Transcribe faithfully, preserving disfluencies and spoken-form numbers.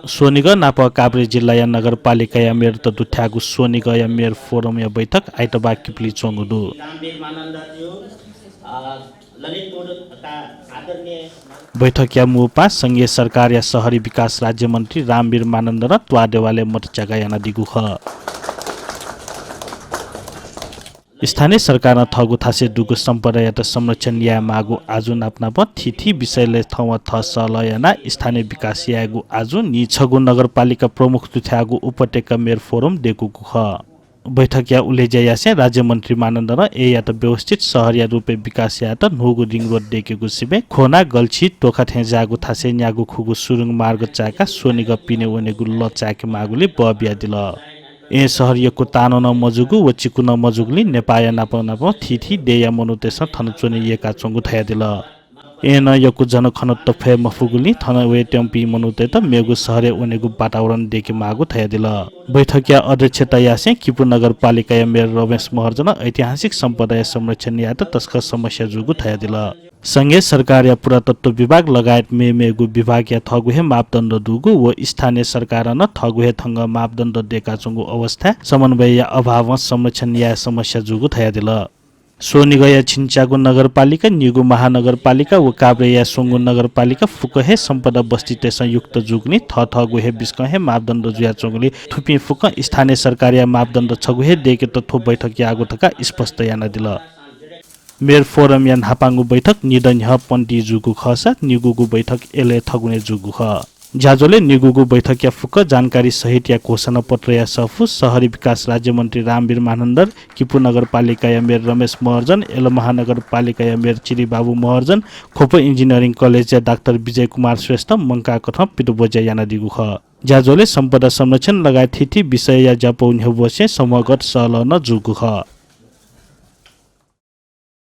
स्वनिगः नाप काभ्रे जिल्लाया नगरपालिकाया मेयरत दुथ्याःगु स्वनिगःया मेयर फोरमया बैठक आइतबाः किपुली च्वंगु दु। बैठकया मू पाः संघीय सरकारया शहरी विकास राज्यमन्त्री रामवीर मानन्धरं त्वाःदेवालय् मतच्याका यानादीगु खः। स्थानीय सरकारं थःगु थासय् दुगु सम्पदायात संरक्षण यायेमाःगु आजु नापनापं थीथी विषयलय् थःम्हं थः सहलह यानाः स्थानीय विकास यायेगु आजु न्हिं छगू नगरपालिका प्रमुख दुथ्याःगु उपत्यका मेयर फोरम दय्‌कूगु खः। बैठकया उलेज्या यासें राज्यमन्त्री मानन्धरं अय्‌यात व्यवस्थित शहरया रूपय् विकास यायेत न्हूगु रिङ रोड दय्‌केगु सिबें ख्वना, गल्छी, तोखा थें ज्याःगु थासय् न्यागू खुगू सुरुङ मार्ग चाय्‌काः स्वनिगः पिने वनेगु लँ चाय्‌के माःगुलिइ बः बियादिल। अय् शहर यक्व तानं नं मजूगु व चिकु नं मजूगुलिं नेपाःया नापं नापं थीथी देय्‌या मनूतय्‌सं थन च्वने यय्‌काच्वंगु धयादिल। अय्‌नं यक्व जन खँ त्वःफये मफुगुलिं थन वयेत्यंपिं मनूतय्‌त मेगु शहरय् वनेगु वातावरण दय्‌के माःगु धयादिल। बैठकया अध्यक्षता यासें किपू नगरपालिकाया मेयर रमेश महर्जनं ऐतिहासिक सम्पदाया संरक्षण यायेत तसकं समस्या जूगु धयादिल। संघीय सरकारया पुरातत्व विभाग लगायत मेमेगु विभागया थःगु हे मापदण्ड दुगु व स्थानीय सरकारं नं थःगु हे ढंगं मापदण्ड दय्‌काच्वंगु अवस्थाय् समन्वयया अभावं संरक्षण याये समस्या जूगु धयादिल। स्वनिगःया झिंच्यागू नगरपालिका, निगू महानगरपालिका व काभ्रेया स्वंगू नगरपालिका फुक्क हे सम्पदा बस्तीतय्‌सं युक्त जूगुलिं थःथःगु हे बिस्कं हे मापदण्ड जुयाच्वंगुलिं थुपिं फुक्कं स्थानीय सरकारया मापदण्ड छगू हे दय्‌केत थ्व बैठक याःगु धकाः स्पष्ट यानादिल। मेयर फोरमया न्हापांगु बैठक निदँ न्ह्यः पनपिं जूगु खःसा निगूगु बैठक अले थगुने जूगु खः। ज्याझ्वलय् निगूगु बैठकया फुक्क जानकारी सहितया घोषणापत्रया सफू शहरी विकास राज्यमन्त्री रामवीर मानन्धर, किपू नगरपालिकाया मेयर रमेश महर्जन, अले महानगरपालिकाया मेयर चिरिबाबु महर्जन, ख्वप इन्जिनियरिङ कलेजया डाक्टर विजय कुमार श्रेष्ठ मंकाः कथं पितब्वज्या यानादीगु खः। ज्याझ्वलय् सम्पदा संरक्षण लगायत थीथी विषयया ज्यापौ न्ह्यब्वसें समूहगत सहलह नं जूगु खः।